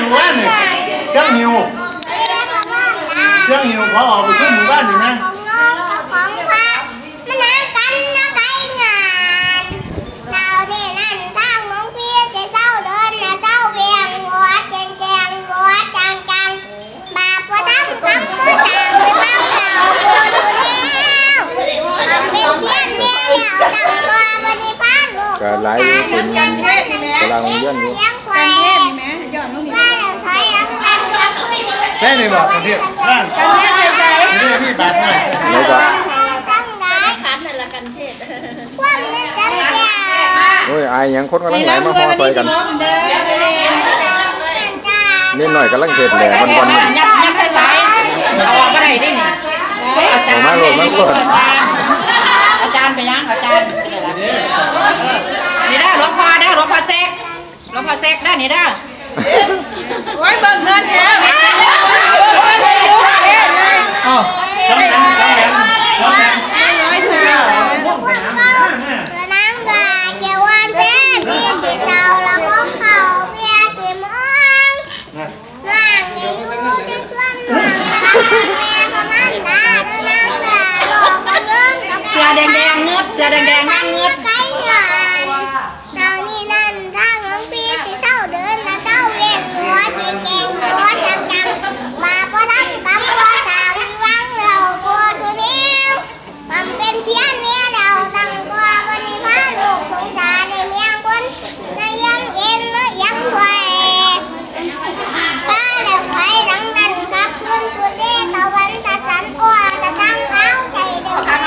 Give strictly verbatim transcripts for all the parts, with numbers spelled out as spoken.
หมู่บ้านนี่เครื่องหิวเครื่องหิวพอออกไปซื้อหมู่บ้านนี่ไหมของพระมานำกันนะไกงาน เจ้านี่นั่นทางหลวงพี่จะเศร้าเดินนะเศร้าเวียงหัวแจงแจงหัวจังจังบาปบ่ทำกรรมบ่สร้างไปฟังเจ้าผู้อยู่แล้วมันเป็นเพียงแม่แล้วตั้งตัวบ่ได้พาลูก ก็หลายอยู่เป็นพลังเรื่องอยู่ เลี้ยงควาย ใช่เลยบอกกันเทศนั่นกันเทศใส่ใส่กันเทศมีบาทหน่อย แล้วก็ ความนึกกันแก่ โอ้ย อายหยังคนกำลังไหลมาห่อซอยกัน นิดหน่อยกำลังเห็ดแหละวันวันๆ ยัดยัดใส่สายเอาออกมาได้ดิอาจารย์ ออกมาโลดมาโลด อาจารย์ อาจารย์ไปยังอาจารย์ นี่ได้หลวงพ่อได้หลวงพ่อเซก หลวงพ่อเซกได้นี่ได้ โอ้ยเบิกเงินแล้ว อ้าว น้องแหลมน้องแหลมน้องแหลม ร้อยสาม พวกสนามหน้ามา เธอนางดาเกี่ยววันแพ้พี่สีเสาละของเขาเพียสีม่วง นะ นางเนี่ยอยู่ที่สวนนางแม่ก็มันดาเธอนางดาหลอกกันเงินกับ เสื้อแดงแดงๆเงือด เสื้อแดงแดงๆนางเงือด ไก่งาน เจ้านี่นั่นทางหลวงพี่ที่เศร้าเดินนะเศร้าเวียนหัวเก่งๆหัวจังๆบาปบ่ทำกรรมบ่สร้างวังเราโพธิ์เดียวมันเป็นเพียงเมียเราตั้งตัววันนี้พาลูกสงสารในเมียคนในยังเอ็นในยังถอย ถ้าแล้วไปดังนั้นครับคุณผู้เดชตะวันตะสันอ้อตะตั้งเอาใจเดินทาง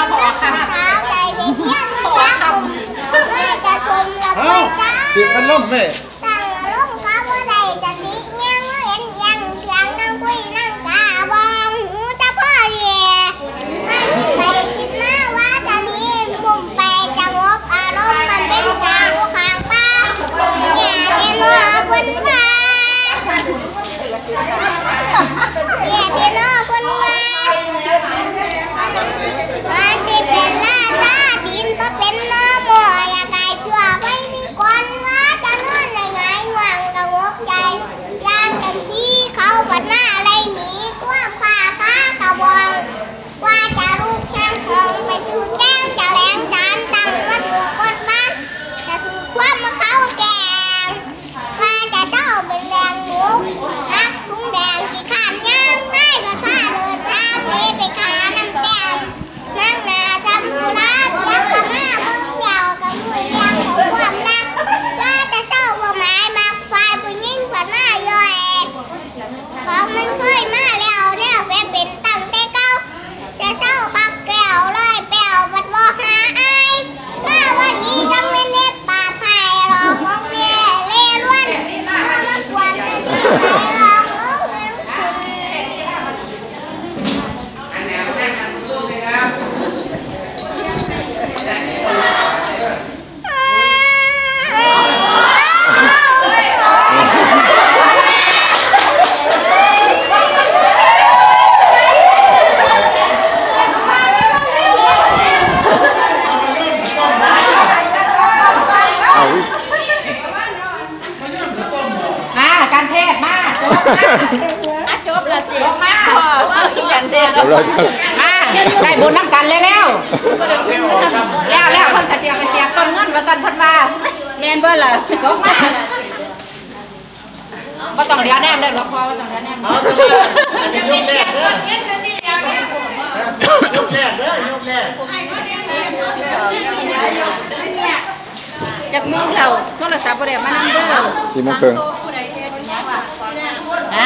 สาวใจเด็กเพียงไม่ยากลุ่มเลยจะชมละไปจ้า เสียงพัดลมแม่ ตั้งอารมณ์เขาบ่ได้จะติยังเห็นยังเสียงนั่งคุยนั่งกาบองหูจะพ่อเรียมันไปคิดมาว่าจะมีมุมไปจะงบอารมณ์มันเป็นสาวข้างป้าอย่าเห็นว่าคนว่า เมียที่นอกคนว่าว่าที่เป็นราชาดินก็เป็นนอมออยากไก่ชั่วไปมีคนว่าจะนอนในไงายง่วงกะงบใจยามกันที่เขาบัดหน้าไรหนีความข้าข้ากะบองว่าจะลูกแข้งของไปสู่แก้งจะแหลงจานตั้งมาถือคนบ้านจะถือความมาเขาแกง ว่าจะเจ้าเป็นแรงหมูนักถุงแดงขี้ข้านย่างได้มาผ้าเดินทางนี้ไปขาน้ำแดงนักหนาจำกุลาเพียงพม่าเมืองเดียวกับมือเรียงของความรักว่าจะเจ้าบ่หมายมักฝ่ายผู้หญิงผันหน้าย่อยของมันเคยมาแล้วเนี่ยไปเป็นตั้งแต่เก่า จะเจ้าคักแก้วร้อยแก้วบัดบ่หาอายมาว่าดีจังแม่นเฮ็ดปากให้หลอกของแม่เล่ร่อนเมื่อมันควรจะดีใจหลอกของแม่คุณ เอาอีก มาการเทศมาจบมา อ่ะจบแล้วสิ จบมา กันเทศ เรียบร้อยครับ มาได้บุญนำกันแล้วแล้วแล้วแล้วเพิ่นกระเสียกระเสียต้นเงินมาสั่นเพิ่นมาแม่นบ่ล่ะจบมาบ่ต้องเดียวแนมเด้อหลวงพ่อบ่ต้องเดียวแนมเอาแต่ว่าอันนี้ยกแรกเด้อยกแรกเด้อยกแรก จักโมงแล้วโทรศัพท์บ่ได้มานำเด้อสี่โมงครึ่งฮะ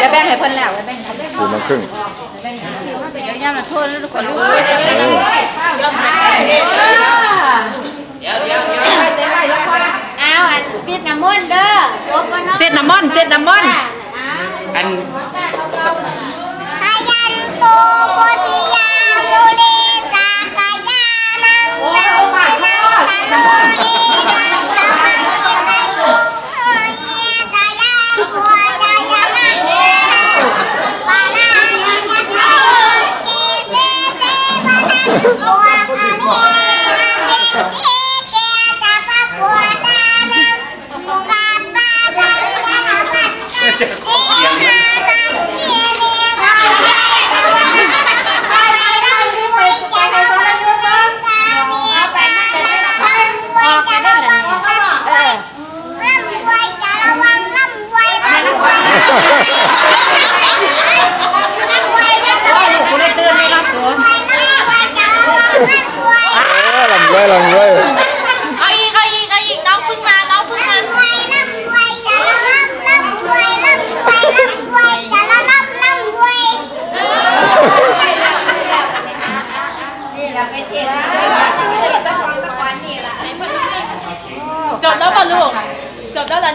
จะแบ่งให้เพิ่นแล้วแบ่งให้เพิ่นสี่โมงครึ่งเดี๋ยวยามละโทรแล้วคนรู้เออเอาอันซิดน้ำมนต์เด้อจบบ่เนาะซิดน้ำมนต์ซิดน้ำมนต์ อัน พยันโตโพธิยามูเลสากยานังนังนังตะโนเอกังตะมังเกตะยุงเอตะยังโพจายะมังเอนังปะนานังตะโนเกเสเสปะทังโพคะเนนะ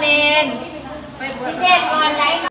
เนน เจนออนไลน์